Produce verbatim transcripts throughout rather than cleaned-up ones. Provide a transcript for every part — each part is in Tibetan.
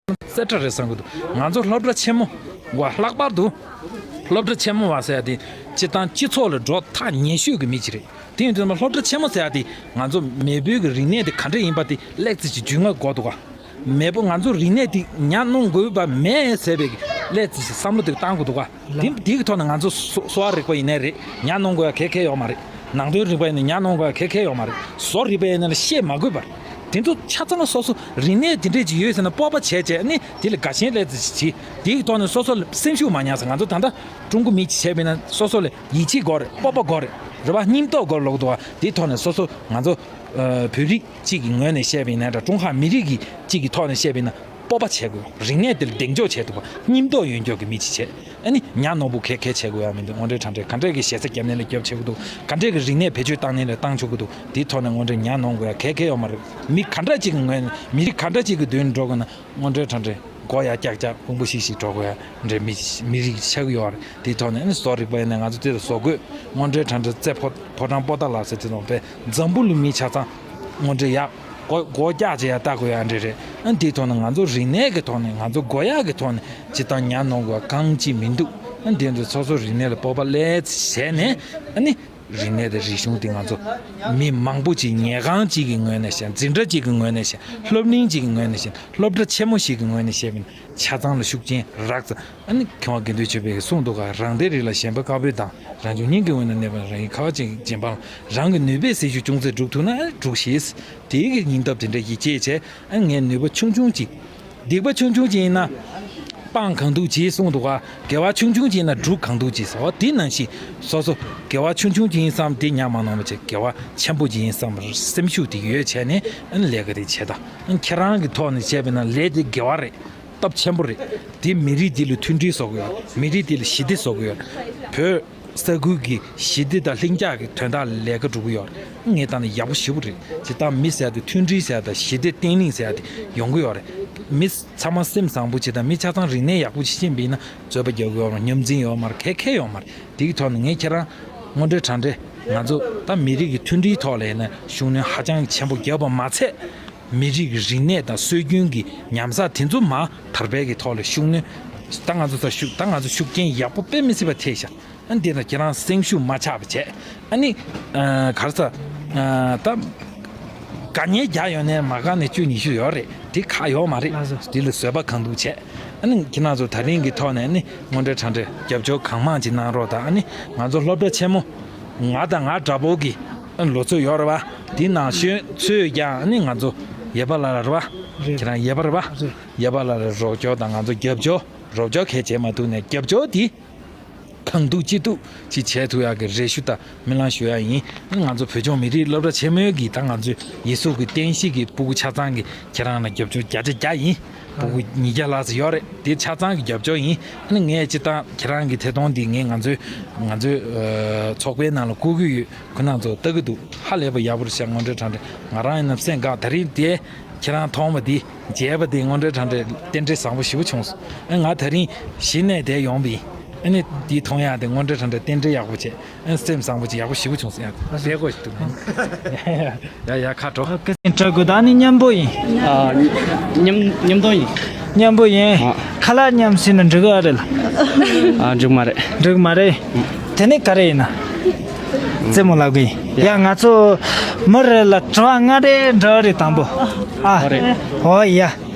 གསལ་བསྒྲགས་རེད་བསམ་གི་འདུག་ང་ཚོ་སློབ་གྲྭ་ཆེན་མོ་བ་ལྷག་པར་དུ་སློབ་གྲྭ་ཆེན་མོ་བ་ཟེར་ཡ་དེ་སྤྱིར་བཏང་སྤྱི་ཚོགས་ལ་འགྲོ་ཐག་ཉེ་ཤོས་ཀྱི་མི་ཅིག་རེད། དེ་ཡིན་དུས་ཙམ་པ་སློབ་གྲྭ་ཆེན་མོ་ཟེར་ཡ་དེ་ང་ཚོ་མེས་པོའི་གི་རིག་གནས་དེ་ག་འདྲ་ཡིན་པ་དེ་ལེགས་ཙི་ཅིག་རྒྱུས་མངའ་དགོས་འདུག་ག་མེས་པོ་ང་ཚོ་རིག་གནས་དེ་ཉར་གནོན་དགོས་པ་མེད་ཟེར་བའི་ལས་ཙི་ཞིག་བསམ་བློ་དེ་བཏང་དགོས་འདུག་ག་དེ་དེ་གི་ཐོག་ནས་ང་ཚོ་གསོ་གསོ་བ་རིག་པ་ཡིན་ནའི་རེད། ཉར་གནོན་དགོས་ཡ་གལ་གལ་ཡོད་མ་རེད། ནང་དོན་རིག་པ་ཡིན་ན་ཉར་གནོན་དགོས་ཡ་གལ་གལ་ཡོད་མ་རེད། བཟོ་རིག་པ་ཡིན་ན་བཤད་མ་དགོས་པར་དེ་ཚོ་ཆ་ཚང་ལ་སོ་སོ་རིག་གནས་དེ་འདྲས་ཅིག་ཡོད་ཟེར་ན་སྤོབས་པ་བྱས་བྱས་ནི་དེ་ལ་དགའ་ཞེན་ལས་ཙི་ཞིག་བྱེད། དེ་གི་ཐོག་ནས་སོ་སོ་ལ་སེམས་ཤུགས་མ་ཉམས་ཟེར། ང་ཚོ་ད་ལྟ་ཀྲུང་གོ་མི་ཅིག་བྱས་པ་ཡིན་ན་སོ་སོ་ལ་ཡིད་ཆེས་དགོས་རེད། སྤོབས་པ་དགོས་རེད། རེད་པ། སྙིང་སྟོབས་དགོས་ལོག་འདུག་བ། དེའི་ཐོག་ནས་སོ་སོ་ང་ཚོ་ཨ་བོད་རིགས་གཅིག་གི་ངོས་ནས་བཤད་པ་ཡིན་ན་འདྲ། ཀྲུང་ཧྭ་མི་རིགས་ཀྱི་གཅིག་གི་ཐོག་ནས་བཤད་པ་ཡིན་ན་སྤོབས་པ་བྱེད་དགོས། རིག་གནས་དེ་ལ་གདེང་འཇོག་བྱེད་ཐུབ་པ། སྙིང་སྟོབས་ཡོད་མཁན་གྱི་མི་ཅིག་བྱེད། ཨ་ནི་ཉར་གནོན་པོ་གལ་གལ་བྱེད་དགོས་ཡ་མི་འདུག་དངོས་འབྲེལ་དྲང་འབྲེལ་ག་འདྲས་ཀྱི་ཞེ་ས་རྒྱབ་ནས་ལ་རྒྱབ་བྱེད་དགོས་འདུག་ག་འདྲས་ཀྱི་རིག་གནས་བེད་སྤྱོད་བཏང་ནས་ལ་བཏང་ཆོག་གི་འདུག་དེའི་ཐོག་ནས་དངོས་འབྲེལ་ཉར་གནོན་དགོས་ཡ་གལ་གལ་ཡོད་མ་རེད། མི་ག་འདྲ་ཅིག་གི་ངོས་ནས་མི་རིགས་ག་འདྲ་ཅིག་གི་མདུན་འགྲོ་དགོས་ན་དངོས་འབྲེལ་དྲང་འབྲེལ་སྒོ་ཡ་ཀྱག་ཀྱག་ཕུང་པོ་ཤིག་ཤིག་འགྲོ་དགོས་ཡ་འདྲ་མི་མི་རིགས་ཆགས་ཀྱི་ཡོད་རེད། དེའི་ཐོག་ནས་ཨ་ནི་བཟོ་རིག་པ་ཡིན་ན་ང་ཚོ་དེ་ལ་བཟོ་དགོས། དངོས་འབྲེལ་དྲང་འབྲེལ་རྩེ་ཕོ་ཕོ་བྲང་པོ་ཏཱ་ལ་ཟེར་དེ་དང་པའི་འཛམ་བུ་གླིང་མི་ཆ་ཚང་དངོས་འབྲེལ་ཡག་སྒོ་སྒོ་ཀྱག་ཅིག་ཡ་ལྟ་དགོས་ཡ་འདྲ་རེད། ཨ་ནི་དེའི་ཐོག་ནས་ང་ཚོ་རིག་གནས་ཀྱི་ཐོག་ནས་ང་ཚོ་དགོས་ཡག་གི་ཐོག་ནས་སྤྱིར་བཏང་ཉར་གནོན་དགོས་ཡ་གང་ཅི་མི་འདུག་ཨ་ནི་དེ་ཚོ་སོ་སོ་རིག་གནས་ལ་སྤོབས་པ་ལས་བྱས་ནས་ཨ་ནི། རིག་གནས་དང་རིག་གཞུང་དེ་ང་ཚོ་མི་མང་པོ་ཅིག་ཉལ་ཁང་ཅིག་གི་ངོས་ནས་བཤད། འཛིན་གྲྭ་ཅིག་གི་ངོས་ནས་བཤད། སློབ་གླིང་ཅིག་གི་ངོས་ནས་བཤད། སློབ་གྲྭ་ཆེན་མོ་ཞིག་གི་ངོས་ནས་བཤད་པ་ཡིན་ན་ཆ་ཚང་ལ་ཤུགས་རྐྱེན་རག་ཙམ། ཨ་ནི་མཁས་དབང་དགེ་འདུན་ཆོས་འཕེལ་གྱིས་གསུངས་འདུག་ག་རང་སྡེའི་རིགས་ལ་ཞེན་པ་དཀར་པོའི་མདངས། རང་བྱུང་སྙིང་གི་དབུས་ན་གནས་པ་རང་ཉིད་ཁ་བ་ཅན་གྱི་རྗེན་པ། རང་གི་ནུས་པས་སྲིད་ཞུ་ཅུང་ཟད་སྒྲུབ་ཐུབ་ན་འགྲུབ་ཤེས། དེའི་གི་སྙིང་སྟོབས་དེ་འདྲ་ཞིག་སྐྱེས་བྱས། ཨ་ངས་ནུས་པ་ཆུང་ཆུང་ཅིག་སྡིག་པ་ཆུང་ཆུང་ཅིག་ཡིན་ན་སྤང་གང་ཐུབ་ཅིག་གསུངས་འདུག་ག་དགེ་བ་ཆུང་ཆུང་ཅིག་ཡིན་ན་སྒྲུབ་གང་ཐུབ་ཅིག་ཟེར་བ་དེ་ནང་བཞིན་སོ་སོ་དགེ་བ་ཆུང་ཆུང་ཅིག་ཡིན་བསམ་དེ་ཉམས་མ་གནང་བ་བྱས། དགེ་བ་ཆེན་པོ་ཅིག་ཡིན་བསམ་པར་སེམས་ཤུགས་དེ་ཡོད་བྱས་ནས་ཨ་ནི་ལས་ཀ་དེ་བྱེད་དང་། ཨ་ནི་ཁྱེད་རང་གི་ཐོག་ནས་བྱས་པ་ཡིན་ན་ལས་དེ་དགེ་བ་རེད། སྟོབས་ཆེན་པོ་རེད། དེ་མི་རིགས་འདི་ལ་མཐུན་སྒྲིལ་བཟོ་གི་ཡོད། མི་རིགས་འདི་ལ་ཞི་བདེ་བཟོ་གི་ཡོད། བོད་ས་ཁུལ་གྱི་ཞི་བདེ་དང་ལྷིང་འཇགས་ཀྱི་དོན་དག་ལ་ལས་ཀ་སྒྲུབ་ཀྱི་ཡོད་རེད། ངས་བལྟས་ན་ཡག་པོ་ཞེ་པོ་རེད། ཇི་ལྟར་མི་ཟེར་ཡ་དེ་མཐུན་སྒྲིལ་ཟེར་ཡ་དང་ཞི་བདེ་བརྟན་ལྷིང་ཟེར་ཡ་དེ་ཡོང་གི་ཡོད་རེད། མི་ཚང་མ་སེམས་བཟང་པོ་བྱེད་དང་། མི་ཆ་ཚང་རིག་གནས་ཡག་པོ་ཞིག་ཤེས་པ་ཡིན་ན་རྩོད་པ་རྒྱག་གི་ཡོད་མ་རེད། ཉམས་འཛིན་ཡོད་མ་རེད། གལ་གལ་ཡོད་མ་རེད། དེ་གི་ཐོག་ནས་ངས་ཁྱེད་རང་དངོས་འབྲེལ་དྲང་འབྲེལ་ང་ཚོ་ད་མི་རིགས་ཀྱི་མཐུན་སྒྲིལ་ཐོག་ལ་ཡིན་ན་ཤུགས་སྣོན་ཧ་ཅང་ཆེན་པོ་བརྒྱབ་པ་མ་ཚད། མི་རིགས་ཀྱི་རིག་གནས་དང་སྲོལ་རྒྱུན་གྱི་ཉམས་ས་དེ་ཚོ་མར་དར་སྤེལ་གྱི་ཐོག་ལ་ཤུགས་སྣོན། ད་ང་ཚོ་ད་ཤུགས་ད་ང་ཚོ་ཤུགས་རྐྱེན་ཡག་པོ་དཔེ་མི་སྲིད་པ་ཐེབས་ཤག་ཨ་འདི་ལ་ཁྱེད་རང་སེམས་ཤུགས་མ་ཆག་པ་བྱས། ཨ་ནི་ཨ་ག་རེ་ཟ། ཨ་ད་དཀའ་ངལ་རྒྱག་ཡོང་ནས་མ་དཀའ་ནས་བཅུ་ཉི་ཤུ་ཡོད་རེད། དེ་ཁག་ཡོད་མ་རེད། ལགས་སོ། འདི་ལ་བཟོད་པ་གང་ཐུབ་བྱས། ཨ་ནི་ཁྱེད་རང་ཚོ་ད་རིང་གི་ཐོག་ནས་ཨ་ནི་དངོས་འབྲེལ་དྲང་འབྲེལ་རྒྱབ་སྐྱོར་གང་མང་ཅིག་གནང་རོགས་དང་། ཨ་ནི་ང་ཚོ་སློབ་གྲྭ་ཆེན་མོ་ང་དང་ང་འདྲ་པོ་གི་ཨ་ནི་ལོ་ཚོད་ཡོད་རེད་པ། དེ་ནང་ཤོས་ཚོས་ཀྱང་ཨ་ནི་ང་ཚོ་ཡེ་པ་ལ་ལ་རེད་པ། རེད། ཁྱེད་རང་ཡེ་པ་རེད་པ། རེད། ཡེ་པ་ལ་ལ་རོགས་སྐྱོར་དང་ང་ཚོ་རྒྱབ་སྐྱོར་རོགས་སྐྱོར་གལ་ཆེ་མ་ཐུག་ནས་རྒྱབ་སྐྱོར་དེ། གང་ཐུབ་ཅི་ཐུབ་ཅིག་བྱས་ཐུབ་ཡག་གི་རེ་ཞུ་དང་སྨོན་ལམ་ཞུ་ཡག་ཡིན། ང་ཚོ་བོད་ལྗོངས་མི་རིགས་སློབ་གྲྭ་ཆེན་མོའི་གི་ད་ང་ཚོའི་ཡིག་གཟུགས་ཀྱི་རྟེན་གཞི་གི་སྤུ་གུ་ཆ་ཚང་གི་ཁྱེད་རང་ལ་རྒྱབ་སྐྱོར་བརྒྱ་ཆ་བརྒྱ་ཡིན། སྤུ་གུ་ཉིས་བརྒྱ་ལྷག་ཙམ་ཡོད་རེད། དེ་ཆ་ཚང་གི་རྒྱབ་སྐྱོར་ཡིན། ཨ་ནི་ངས་སྤྱིར་བཏང་ཁྱེད་རང་གི་ཐད་གཏོང་འདི་ངས་ང་ཚོའི་ང་ཚོའི་ཚོགས་པའི་ནང་ལ་བསྐུར་གི་ཡོད། ཁོ་རང་ཚོ་ལྟ་གི་འདུག་ཧ་ལས་པ་ཡག་པོ་རེད་ཤག་དངོས་འབྲེལ་དྲང་འབྲེལ་ང་རང་ཡིན་ན་སེམས་དགའ། ད་རིང་དེ་ཁྱེད་རང་མཐོང་བ་འདི་མཇལ་བ་འདི་དངོས་འབྲེལ་དྲང་འབྲེལ་རྟེན་འབྲེལ་བཟང་པོ་ཞེ་པོ་བྱུང་སོང་། ཨ་ང་ད་རིང་གཞི་ནས་དེ་ཡོང་བ་ཡིན། ཨ་ནི་འདི་མཐོང་ཡག་དེ་དངོས་འབྲེལ་དྲང་འབྲེལ་རྟེན་འབྲེལ་ཡག་པོ་བྱས། ཨ་སེམས་བཟང་པོ་ཅིག་ཡག་པོ་ཞེ་པོ་བྱུང་སོང་། ཡག་ཟས་གོ་ཞིག་འདུག་ཡ་ཡ་ཁ་དྲོ། ཨ་ཀི་སེང་སྤྲད་དགོས། ད་ནི་མཉམ་པོ་ཡིན། ཨ་མཉམ་མཉམ་གཏོང་ཡིན། མཉམ་པོ་ཡིན། ཨ། ཁ་ལག་མཉམ་ཟོས་ན་འགྲིག་གི་རེད་ལ། ཨ་འགྲིག་མ་རེད། འགྲིག་མ་རེད། དེ་ནི་ག་རེ་ཡིན་ན། རྩེད་མོ་ལབ་གི་ཡིན། ཡ་ང་ཚོ་མི་རེ་ལ་དྲི་བ་ལྔ་རེ་འདྲི་བ་རེད་དང་པོ། ཨ། ཨོ་རེད། ཨོ་ཡ།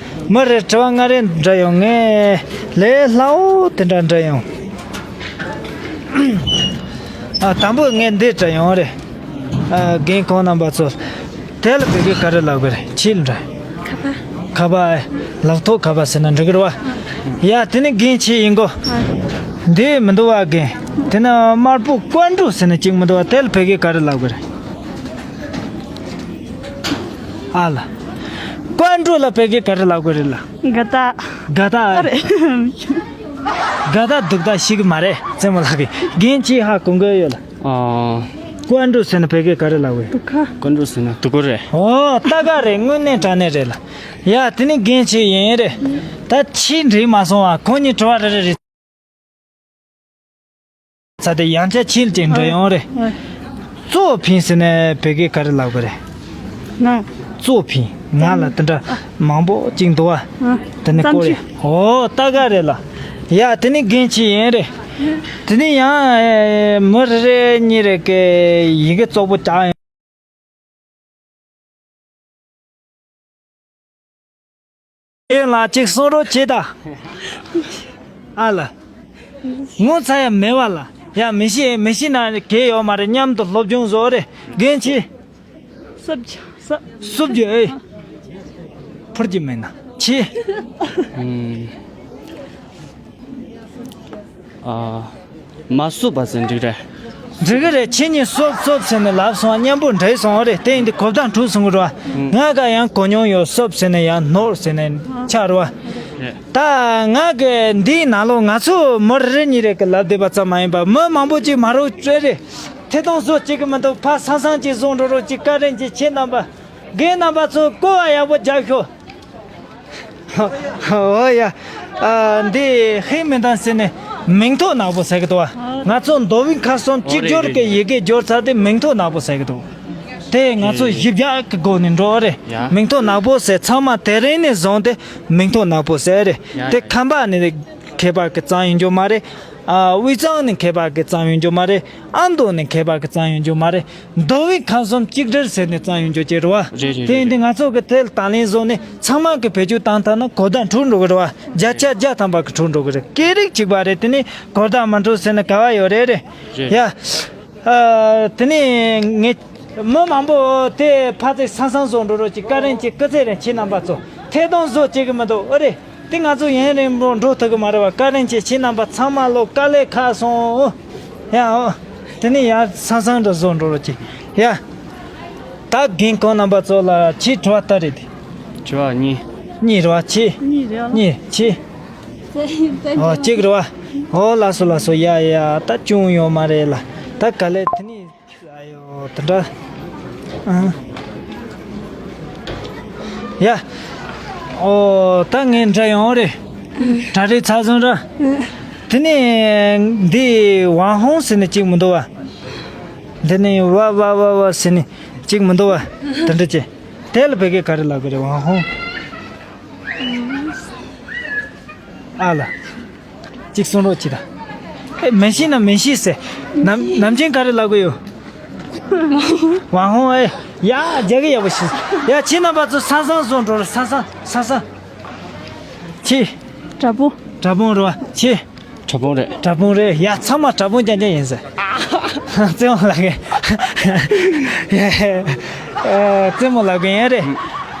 མི་རེར་དྲི་བ་ལྔ་རེ་འདྲི་ཡོང་། ངས་ལས་སླ་བོ་དེ་འདྲ་འདྲི་ཡོང་། ཨ་དང་པོ་ངས་འདི་དྲི་ཡོང་རེད། ཨ་རྒན་ཁོང་རྣམ་པ་ཚོ་དེ་ལ་བོད་སྐད་ག་རེ་ལབ་གི་རེད། ཆིལ་འདྲ། ཁ་པ། ཁ་པ། ལག་ཐོག་ཁ་པ་ཟེར་ན་འགྲིག་གི་རེད་བ། ཡ་དེ་ནི་རྒན་ཁྱེད་ཡིན་གོ། འདི་མི་འདུག་བ་རྒན། དེ་ན་དམར་པོ་ཀོན་ཀྲུ་ཟེར་ན་གཅིག་མི་འདུག་བ། དེ་ལ་བོད་སྐད་ག་རེ་ལབ་གི་རེད། ཨ་ལ། ཀོན་ཀྲུ་ལ་བོད་སྐད་ག་རེ་ལབ་དགོས་རེད་ལ། དགའ་རྟགས། དགའ་རྟགས། རེད། དགའ་རྟགས་སྡུག་རྟགས་ཤེས་ཀྱི་མ་རེད། རྩེད་མོ་ལགས་ཀྱིས་རྒན་གཅིག་ཧ་གོ་གི་ཡོད་ལ། ཨ། ཀོན་ཀྲུ་ཟེར་ན་བོད་སྐད་ག་རེ་ལབ་དགོས། སྡུག་ཁ། ཀོན་ཀྲུ་ཟེར་ན་སྡུག་གུ་རེད། ཨོ་ད་ག་རེད། དངོས་གནས་དྲང་གནས་རེད་ལ། ཡ་དེ་ནི་རྒན་གཅིག་ཡིན་རེད། ད་ཕྱིས་འགྲིག་མ་སོང་བ། ཁོང་གཉིས་དྲི་བ་རེ་རེ་རེད། ས་དེ་ཡང་བསྐྱར་ཕྱིར་ཅིག་འགྲོ་ཡོང་རེད། ཨ། གཙོ་ཕིང་ཟེར་ནས་བོད་སྐད་ག་རེ་ལབ་དགོས་རེད། ང་། གཙོ་ཕིང་། ང་ལ་དེ་འདྲ་མང་པོ་ཅིག་འདུག་བ། ཨ། དེ་ནས་བསྐོར་རེ། ཨོ་ད་ག་རེད་ལ། ཡ་དེ་ནི་རྒན་ཁྱེད་ཡིན་རེད། དེ་ནི་ཡང་མི་རེ་རེ་གཉིས་རེ་གི་ཡི་གེ་བཙོག་པོ་བྱ་ཡིན། ཨེ་ལ་ཅིག་གསུང་རོགས་བྱེད་ད། ཨ་ལ། ངོ་ཚ་ཡ་མེད་བ་ལ། ཡ་མི་ཤེས་མི་ཤེས་ན་གལ་ཡོད་མ་རེད། མཉམ་དུ་སློབ་སྦྱོང་བཟོ་རེ་རྒན་ཆེ། སུབ་ཇ་སུབ། སུབ་ཇ་ཨེ། ཕུར་གྱི་མེད་ན་ཆེ། ཨ། མ་བསུབ་པ་ཟེར་འགྲིག་རེད། འགྲིག་གི་རེད། ཁྱེད་གཉིས་སོབ་སོབ་ཟེར་ནས་ལབ་སོང་། མཉམ་པོ་འདྲེས་སོང་རེད། དེ་ཡིན་དུས་གོ་བརྡ་འཕྲོད་སོང་གི་རེད་བ། ང་ག་ཡང་གོ་མྱོང་ཡོད། སོབ་ཟེར་ནས་ཡང་ནོར་ཟེར་ནས་ཆགས་རེད་བ། རེད། ད་ང་གི་འདིའི་ནང་ལོགས་ང་ཚོ་མི་རེ་རེ་གཉིས་རེ་གི་ལབ་བསྡད་པ་ཙམ་མ་ཡིན་པ། མི་མང་པོ་ཅིག་མ་རོགས་བྱས་རེད། ཐད་གཏོང་བཟོ་བྱེད་གི་མི་འདུག་ཕ་སང་སང་ཅིག་བཟོ་འགྲོ་རོགས་ཅིག་བཀའ་དྲིན་ཆེ། ཁྱེད་རྣམ་པ། རྒན་རྣམ་པ་ཚོ་བསྐོ་བ་ཡག་པོ་རྒྱབ་ཤོག་ཨོ་ཡ། ཨ། འདི་ཧེ་མི་འདང་ཟེར་ནས་མིང་ཐོ་ནག་པོ་ཟེར་གི་འདུག་བ། ང་ཚོ་མདོ་དབུས་ཁམས་གསུམ་གཅིག་སྦྱོར་གི་ཡི་གེ་སྦྱོར་ཚར་ཏེ་མིང་ཐོ་ནག་པོ་ཟེར་གི་འདུག་དེ་ང་ཚོ་གཞི་བཞག་གི་སྒོ་ནས་འགྲོ་བ་རེད། ཡ། མིང་ཐོ་ནག་པོ་ཟེར། ཚང་མ་དེ་རིང་ནས་བཟུང་སྟེ་མིང་ཐོ་ནག་པོ་ཟེར་རེད། ཡ། དེ་ཡ། ཁམས་པ་ནས་མཁས་པ་གི་གཙང་ཡིན་རྒྱུ་མ་རེད། ཨ། དབུས་གཙང་ནས་མཁས་པ་གི་གཙང་ཡིན་རྒྱུ་མ་རེད། ཨ་མདོ་ནས་མཁས་པ་གི་གཙང་ཡིན་རྒྱུ་མ་རེད། མདོ་དབུས་ཁམས་གསུམ་གཅིག་སྒྲིལ་ཟེར་ནས་གཙང་ཡོང་རྒྱུ་ཅིག་རེད་བ། རེད་རེད། དེ་ཡིན་དུས་ང་ཚོ་གི་དེ་ལ་དང་ལེན་བཟོ་ནས་ཚང་མ་གི་བེད་སྤྱོད་བཏང་ཐུབ་ན་གོ་བརྡ་འཕྲོད་འགྲོ་གི་རེད་བ། བརྒྱ་ཆ་བརྒྱ་ཐམ་པ་གི་འཕྲོད་འགྲོ་གི་རེད། སྐད་རིགས་གཅིག་པ་རེད། དེ་ནི་གོ་བརྡ་མ་འཕྲོད་ཟེར་ན་ག་བ་ཡོད་རེད་རེད། རེད། ཡ། ཨ། དེ་ནི་ངས་མི་མང་པོ་དེ་ཕ་ཚེ་སང་སང་བཟོ་འགྲོ་རོགས་ཅིག་བཀའ་དྲིན་ཆེ། སྐུ་ཚེ་རིང་། ཁྱེད་རྣམ་པ་ཚོ་ཐད་གཏོང་བཟོ་བྱེད་གི་མི་འདུག་ཨོ་རེད། དེ་ང་ཚོ་ཡུན་རིང་པོ་འགྲོ་ཐུབ་གི་མ་རེད་བ། བཀའ་དྲིན་ཆེ། ཁྱེད་རྣམ་པ་ཚང་མ་ལོ་དཀའ་ལས་ཁག་སོང་། ཡ་ཨོ། དེ་ནས་ཡར་སང་སང་འགྲོ་བཟོ་འགྲོ་རོགས་གྱིས། ཡ། ད་རྒན་ཁོང་རྣམ་པ་ཚོ་ལ་ཕྱིའི་དྲི་བ་ལྟ་རེད་དེ། དྲི་བ་གཉིས། གཉིས་རེད་བ། ཕྱི། གཉིས་རེད་བ། གཉིས་ཕྱི། ཨོ་གཅིག་རེད་བ། ཨོ་ལགས་སོ་ལགས་སོ། ཡ་ཡ། ད་ཅུང་ཡོད་མ་རེད་ལ། ད་ག་ལེ་དེ་ནས། ཨ་ཡོ་དེ་འདྲ། ཨ། ཡ། ཨོ་ད་ངས་འདྲ་ཡོང་རེད། གྲ་སྒྲིག་ཚར་སོང་ར། དེ་ནས་འདི་ཝང་ཧོང་ཟེར་ནས་གཅིག་མི་འདུག་བ། འདི་ནས་ཝ་ཝ་ཝ་ཝ་ཟེར་ནས་གཅིག་མི་འདུག་བ། དེ་འདྲ་ཅེ། དེ་ལ་བོད་སྐད་ག་རེ་ལབ་དགོས་རེད། ཝང་ཧོང་། ཨ་ལ། གཅིག་གསུང་རོགས་གྱིས་ད། ཨེ་མེ་ཤི་ན་མེ་ཤི་ཟེར། ནམ་ནམ་རྒྱུན་ག་རེ་ལབ་གི་ཡོད། ཝང་ཧོང་། ཨེ་ཡ་རྒྱ་གི་ཡག་པོ་ཤི། ཡ་ཁྱེད་རྣམ་པ་ཚོ་སང་སང་སོང་འགྲོ་ར། སང་སང་སང་སང་། ཁྱི། དྲ་འབུ། དྲ་འབུ་རེད་བ། ཁྱི། དྲ་འབུ་རེད། དྲ་འབུ་རེད། ཡ་ཚང་མ་དྲ་འབུ་རྐྱང་རྐྱང་ཡིན་ཟེར། རྩེད་མོ་ལབ་གི། ཨ། རྩེད་མོ་ལབ་གི་ཡིན་རེད།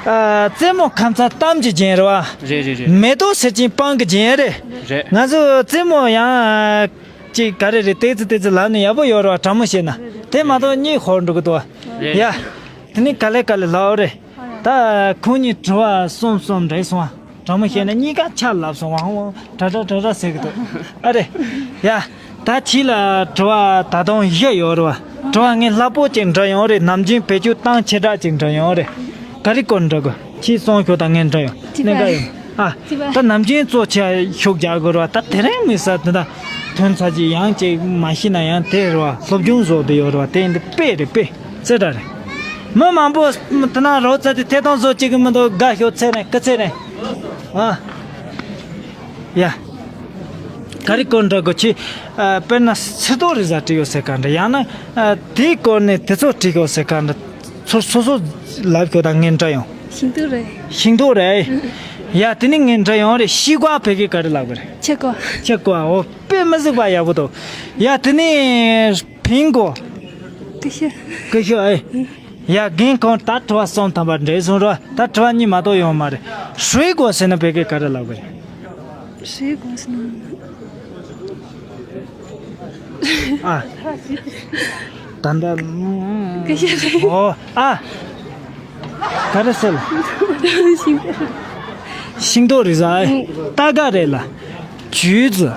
ཨ། རྩེད་མོ་ཁ་མཚར་གཏམ་གྱི་རྒྱན་རེད་བ། རེད་རེད་རེད། མེ་ཏོག་སེར་ཆེན་སྤང་གི་རྒྱན་རེད། རེད། ང་ཚོ་རྩེད་མོ་ཡང་ཅིག་ག་རེ་རེད། ཏོག་ཙམ་ཏོག་ཙམ་ལབ་ན་ཡག་པོ་ཡོད་རེད་བ། དྲང་མོ་བཤད་ན། དེ་མ་གཏོགས་གཉིད་ཁུག་འགྲོ་གི་འདུག་བ། རེད། ཡ། དེ་ནི་ག་ལེ་ག་ལེ་ལབ་རེད། ད་ཁོང་གཉིས་དྲི་བ་གསུམ་གསུམ་རེད་སོང་བ། དྲང་མོ་བཤད་ན་གཉིས་ཀ་ཆ་ལབ་སོང་བ། ཧང་བ་དྲ་དྲ་དྲ་དྲ་ཟེར་གི་འདུག་ཨ་རེད། ཡ། ད་ཁྱི་ལ་དྲི་བ་ད་དུང་བཞི་ཡོད་རེད་བ། དྲི་བ་ངས་སླ་པོ་ཅིག་འདྲི་ཡོང་རེད། ནམ་རྒྱུན་བེད་སྤྱོད་བཏང་ཆེ་དྲགས་ཅིག་འདྲི་ཡོང་རེད། ག་རེ་སྐོར་འདྲི་དགོས། ཁྱི་གསུང་ཤོག་ད་ངས་འདྲི་ཡོང་། གནད་འགག་ཡོང་། ཨ། ད་ནམ་རྒྱུན་གཙོ་ཆེ་ཤུགས་རྒྱག་དགོས་རེད་བ། ད་དེ་རིང་མི་ས་དེ་འདྲ་ཐོན་ཚར་ཅིག་ཡང་ཅིག་མ་ཤེས་ན་ཡང་དེ་རེད་བ། སློབ་སྦྱོང་བཟོ་དེ་ཡོད་རེད་བ། དེ་ཡིན་དུས་དཔེ་རེད་དཔེ། ཙེ་དྲག་རེད། མི་མང་པོ་དེ་ན་རོགས་ཚ་དེ་ཐད་གཏོང་བཟོ་གཅིག་གི་མི་འདུག་དགའ་ཤོག་ཚེ་རིང་། སྐུ་ཚེ་རིང་། ཨ། ཡ། ག་རེ་སྐོར་འདྲི་དགོས་ཁྱི། ཨ། དཔེར་ན་སིལ་ཏོག་རིགས་ཟ་བྲིས་ཡོད་ཟེར་ག་འདྲ། ཡང་ན། ཨ། དེའི་སྐོར་ནས་དེ་ཚོ་བྲིས་ཡོད་ཟེར་ག་འདྲ། ཚོ་སོ་སོ་ལབ་ཤོག་ད་ངས་འདྲི་ཡོང་། ཤིང་ཏོག་རེད། ཤིང་ཏོག་རེད། ཡ་དེ་ནི་ངས་འདྲི་ཡོང་རེད། ཤི་ཀ་བོད་སྐད་ག་རེ་ལབ་དགོས་རེད། ཆེ་ཀ། ཆེ་ཀ། འོ་དཔེ་མི་གཟིགས་པ་ཡག་པོ་འདུག་ཡ་དེ་ནི་ཕིང་གོ། ཀུ་ཤུ། ཀུ་ཤུ་ཨེ། ཡ་རྒན་ཁོང་ད་དྲི་བ་གསུམ་ཐམ་པ་འདྲེས་སོང་ར། ད་དྲི་བ་གཉིས་མ་གཏོགས་ཡོང་མ་རེད། ཧྲུའེ་གོ་ཟེར་ན་བོད་སྐད་ག་རེ་ལབ་དགོས་རེད། ཧྲུའེ་གོ་ཟེར་ན། ཨ། ད་ད། ཀུ་ཤུ་རེད། ཨོ། ཨ། ག་རེ་ཟེར། ཤིང་ཏོག་རེད་ཟ། ཨ། ཏ་ག་རེད་ལ། ཅུས་ཙི།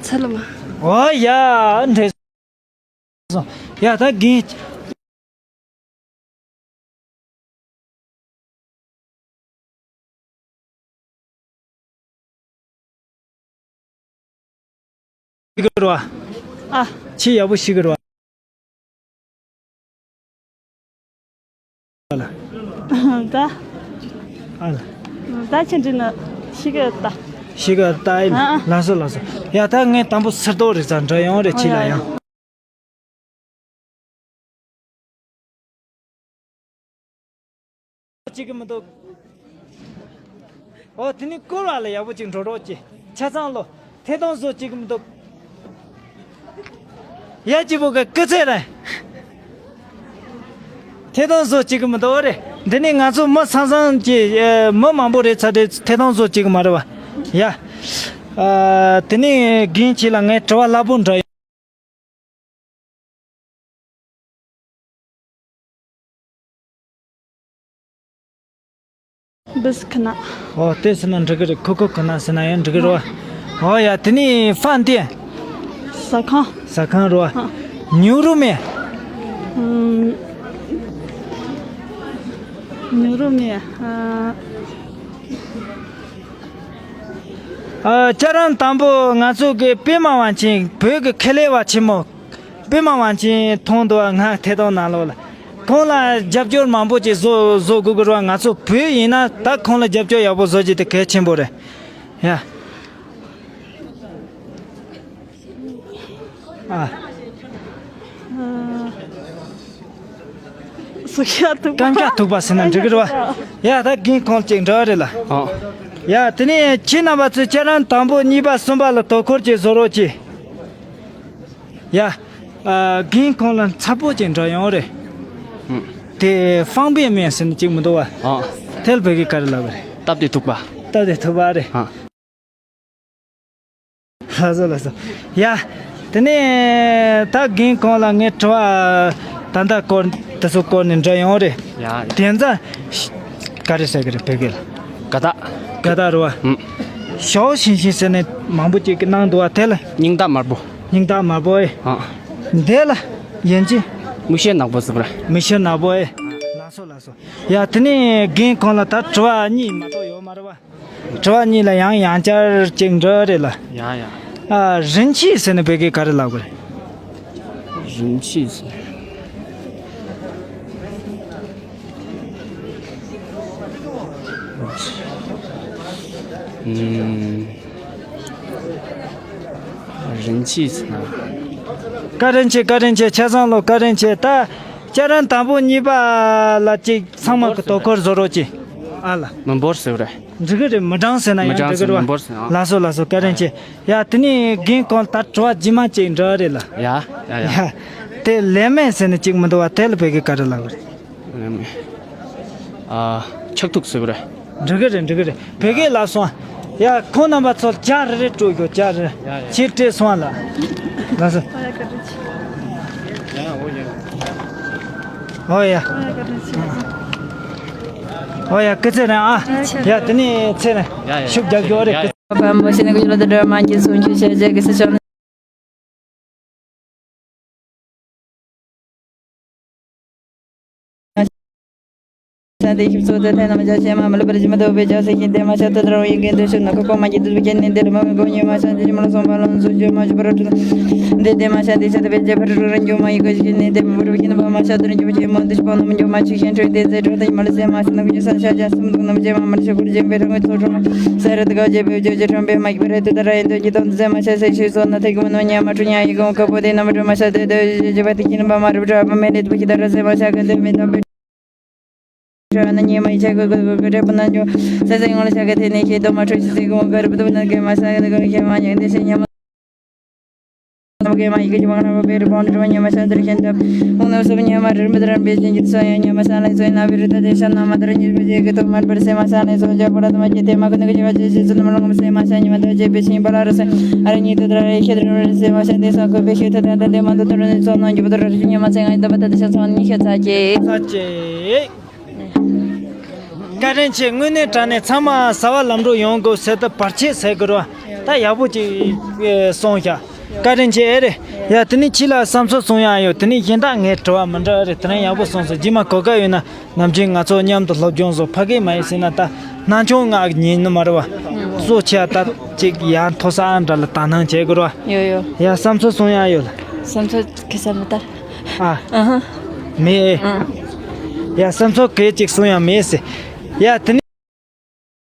ཚ་ལ་མ། ཨོ་ཡ། འདྲེས་སོང་། ཡ་ད་རྒན། ཤི་གི་རེད་བ། ཨ། ཆེས་ཡག་པོ་ཤི་གི་རེད་བ། ལ། ད། ཨ་ལ། ད་ཁྱེད་འདྲི་ན་ཤི་གི་ད། ཤི་གི་ད་ཨེ། ཨ་ཨ། ལགས་སོ་ལགས་སོ། ཡ་ད་ངས་དང་པོ་སིལ་ཏོག་རེ་ཙམ་འདྲི་ཡོང་རེ་ཁྱེད་ལ་ཡང་། ཅིག་གི་མི་འདུག་ཨོ་དེ་ནི་སྐོར་བ་ལ་ཡག་པོ་ཅིག་འགྲོ་རོགས་གྱིས། ཆ་ཚང་ལོ། ཐད་གཏོང་བཟོ་ཅིག་མི་འདུག་ཡ་གཅིག་པོ་གི་སྐུ་ཚེ་རེད། ཐད་གཏོང་བཟོ་ཅིག་མི་འདུག་རེད། འདི་ནི་ང་ཚོ་མི་སང་སང་གི་ཨེ་མི་མང་པོ་རེད་ཚ་དེ་ཐད་གཏོང་བཟོ་ཅིག་མ་རེད་བ། ཡ། ཨ། དེ་ནི་རྒན་ཁྱེད་ལ་ངས་དྲི་བ་སླ་པོ་འདྲ་ཡོད། འབུ་སི་ཁི་ན། ཨོ་དེ་ཟེར་ན་འགྲིག་གི་རེད། ཁུ་ཁུ་ཁི་ན་ཟེར་ན་ཡང་འགྲིག་གི་རེད་བ། ཨོ་ཡ་དེ་ནི་ཧྥན་ཏེ། ཟ་ཁང་། ཟ་ཁང་རེད་བ། ཨ། ཉུ་རུ་མེ། ཨམ། ཉུ་རུ་མེ། ཨ། ཨ། ཅ་རང་དང་པོ་ང་ཚོ་གི་པད་མ་དབང་ཆེན་བོད་ཀྱི་ཁེ་ལས་པ་ཆེན་མོ། པད་མ་དབང་ཆེན་མཐོང་འདུག་བ། ང་ཐད་གཏོང་ནང་ལོགས་ལ། ཁོང་ལ་རྒྱབ་སྐྱོར་མང་པོ་ཅིག་བཟོ་བཟོ་དགོས་ཀྱི་རེད་བ། ང་ཚོ་བོད་ཡིན་ན་ད་ཁོང་ལ་རྒྱབ་སྐྱོར་ཡག་པོ་བཟོ་རྒྱུ་དེ་གལ་ཆེན་པོ་རེད། ཡ། ཨ། སུ་ཤ་ཐུག་པ། རྐང་ཤ་ཐུག་པ་ཟེར་ན་འགྲིག་གི་རེད་བ། ཡ་ད་རྒན་ཁོང་ཅིག་འདྲི་བ་རེད་ལ། ཨ། ཡ་དེ་ནས་ཁྱེད་རྣམ་པ་ཚོས་ཅ་རང་དང་པོ་གཉིས་པ་གསུམ་པ་ལ་དོ་ཁུར་ཅིག་བཟོ་རོགས་གྱིས། ཡ། ཨ། རྒན་ཁོང་ལ་མཚར་པོ་ཅིག་འདྲི་ཡོང་རེད། ཨུམ། དེ་ཧྥང་པེ་མེན་ཟེར་ནི་ཅིག་མི་འདུག་བ། ཨ། དེ་ལ་བོད་སྐད་ག་རེ་ལབ་རེད། སྟབས་བདེ་ཐུག་པ། སྟབས་བདེ་ཐུག་པ་རེད། ཨ། ལགས་སོ་ལགས་སོ། ཡ། དེ་ནས་ད་རྒན་ཁོང་ལ་ངས་དྲི་བ་ད་ལྟ་སྐོར་དེ་ཚོ་སྐོར་ནས་འདྲི་ཡོང་རེད། ཡ་ཡ། དེ་ཚོ་ག་རེ་ཟེར་གི་རེད་བོད་སྐད་ལ། དགའ་རྟགས། དགའ་རྟགས་རེད་བ། ཨུམ། ཞའོ་ཞིང་ཞིང་ཟེར་ནས་མང་པོ་ཅིག་གི་གནང་འདུག་བ། དེ་ལ། སྙིང་རྟགས་དམར་པོ། སྙིང་རྟགས་དམར་པོ་ཨེ། ཨ། འདི་ལ་ཡན་ཅིན། མིག་ཤེལ་ནག་པོ་ཟེར་བ་རེད། མིག་ཤེལ་ནག་པོ་ཨེ། ལགས་སོ་ལགས་སོ། ཡ་དེ་ནས་རྒན་ཁོང་ལ་ད་དྲི་བ་གཉིས་མ་གཏོགས་ཡོད་མ་རེད་བ། དྲི་བ་གཉིས་ལ་ཡང་ཡང་བསྐྱར་ཅིག་འདྲི་རེད་ལ། ཡ་ཡ། ཨ། རིན་ཆེན་ཟེར་ནས་བོད་སྐད་ག་རེ་ལབ་དགོས་རེད། རིན་ཆེན་ཟེར། ཨུམ། རིན་ཆེན་ཟེར་ན། བཀའ་དྲིན་ཆེ། བཀའ་དྲིན་ཆེ། ཆ་ཚང་ལོ་བཀའ་དྲིན་ཆེ། ད་ཅ་རང་དང་པོ་གཉིས་པ་ལ་ཅིག་ཚང་མ་གི་དོ་ཁུར་བཟོ་རོགས་གྱིས། ཨ་ལ། མི་འབོར་ཟེར་བ་རེད། འགྲིག་གི་རེད། མི་གྲངས་ཟེར་ན་ཡང་འགྲིག་གི་རེད་བ། མི་འབོར་ཟེར་ན། ལགས་སོ་ལགས་སོ། བཀའ་དྲིན་ཆེ། ཡ་དེ་ནས་རྒན་ཁོང་ད་དྲི་བ་རྗེས་མ་ཅིག་འདྲི་རེད་ལ། ཡ་ཡ་ཡ། ཡ། དེ་ལེ་མེ་ཟེར་ནས་ཅིག་མི་འདུག་བ། དེ་ལ་བོད་སྐད་ག་རེ་ལབ་དགོས་རེད། ལེ་མེ། ཨ། ཆག་ཐུག་ཟེར་བ་རེད། འགྲིག་གི་རེད། འགྲིག་གི་རེད། བོད་སྐད་ལབ་སོང་། ཡ་ཁོང་རྣམ་པ་ཚོར་ཇ་རེ་རེ་སྤྲོད་རྒྱུ། ཇ་རེ་རེ། ཡ་ཡ། ཕྱིར་སྤྲད་སོང་ལ། ལགས་སོ། ཨོ་ཡ། ཨོ་ཡ། སྐུ་ཚེ་རིང་ཨ། ཡ་དེ་ནས་ཚེ་རིང་། ཡ་ཡ། ཤུགས་རྒྱག་རྒྱུ་རེད། ཡ་ཡ། བཀའ་དྲིན་ཆེ། དངོས་གནས་དྲང་གནས་ཚང་མ་གསར་པ་ལམ་འགྲོ་ཡོང་དགོས་ཟེར་ཏེ་བར་ཆད་ཟེར་དགོས་རེད་བ། ད་ཡག་པོ་ཅིག་གསུངས་ཤག་བཀའ་དྲིན་ཆེ། ཨེ་རེད། ཡ་དེ་ནས་ཁྱེད་ལ་བསམ་ཚུལ་གསུང་ཡག་ཡོད། དེ་ནས་གཞན་དག་ངས་དྲི་བ་མི་འདྲི། ཨེ་རེད། དེ་རིང་ཡག་པོ་གསུངས་སོང་། རྗེས་མ་གོ་སྐབས་ཡོད་ན་ནམ་རྒྱུན་ང་ཚོ་མཉམ་དུ་སློབ་སྦྱོང་བཟོ། ཕ་གི་མ་ཡིན་ཟེར་ན་ད་ན་ཆུང་ང་ཉན་ནི་མ་རེད་བ། གཙོ་ཆེ་ད་ཅིག་ཡང་མཐོ་ས་འདྲ་ལ་དག་སྣང་བྱེད་དགོས་རེད་བ། ཡོ་ཡོ། ཡ་བསམ་ཚུལ་གསུང་ཡག་ཡོད་ལ། བསམ་ཚུལ་ག་ས་མི་ལྟར། ཨ། ཨ་ཧ། མེད། ཨ། ཡ་བསམ་ཚོར་གལ་ཅིག་གསུང་ཡ་མེད་ཟེར། ཡ་དེ་ནས།